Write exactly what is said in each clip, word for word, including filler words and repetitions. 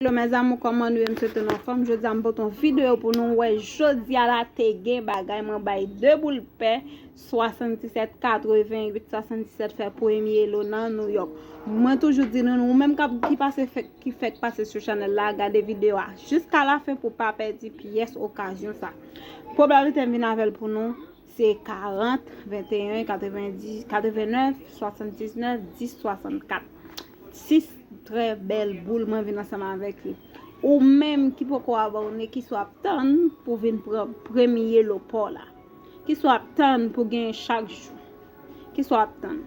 Hello mes amours, kòman nou ye? M swete nou anfòm. Jodi a m pote yon videyo pou nou wè. Jodi a la te gen bagay, mwen bay de boul pè, swasanndisèt, katreventuit, swasanndisèt fè premye lo nan New York. Mwen toujou di nou, nou menm k ap, ki pase fèk, ki fèk pase sou chanèl la, gade videyo a jiska lafen pou pa pèdi pyès okazyon sa. Pwobabite m vin avè l pou nou, se karant, venteyen, katrevendis, katrevennèf, swasanndiznèf, dis, swasannkat. Sis trè bèl boul mwen vin ansanm avèk li. Ou menm ki poko abòne, kisa w ap tann pou vin pran premye lo pa w la? Kisa w ap tann pou genyen chak jou? Kisa w ap tann?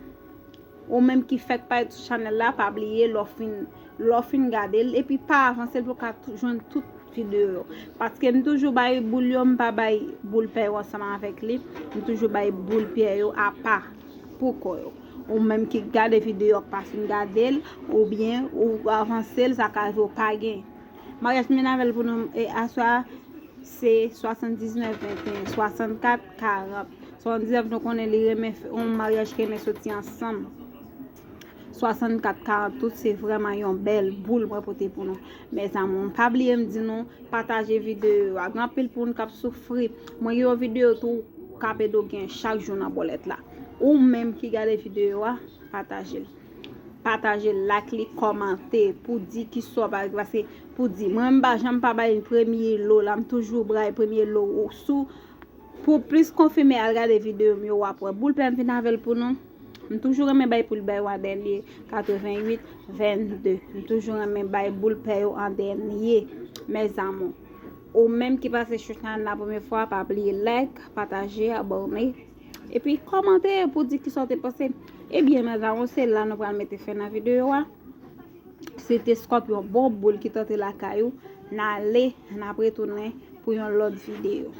Ou menm ki fèk parèt sou chanèl la, pa bliye lè w fin, lè w fin gade l, epi pa avanse l pou w ka tou- jwenn tout videyo yo. Paske m toujou bay boul yo, m pa bay boul pè yo ansanm avèk li. M toujou bay boul pè yo apa pou kò yo. Ou menm ki gade videyo a, k pa fin gade l, oubyen ou avanse l, sa ka rive w pa gen. Maryaj m vin avè l pou nou e aswè a, se swasanndisnèf venteyen, swasannkat karant. Swasanndisnèf nou konnen li renmen fè yon maryaj ki renmen soti ansanm. Swasannkat karant tou, se vrèman yon bèl boul mwen pote pou nou. Mes amours, pa bliye m di nou, pataje videyo a. Gen anpil moun k ap soufri. Mwen gen yon videyo tou k ap ede w gen chak jou nan bòlèt la. Ou menm ki gade videyo a, pataje l. Pataje l, like li, kòmante pou di kisa w pa, paske pou di, mwen m pa janm pa bay premye lo la, m toujou bay premye lo sou. Pou plis konfime, al gade videyo m yo, w ap wè. Boul pè m vin avè l pou nou. M toujou renmen bay boul pè yo an dènye, katreventuit, vennde. M toujou renmen bay boul pè yo an dènye, mes amours. Ou menm ki pase sou chanèl la premye fwa, pa bliye like, pataje, abòne. Epi kòmante pou di kisa w te panse. Ebyen, mes amours, se la nou pral mete fen nan videyo a. Se te Scorpion, bon boul ki tante lakay ou. N ale, n ap retounen pou yon lòt videyo.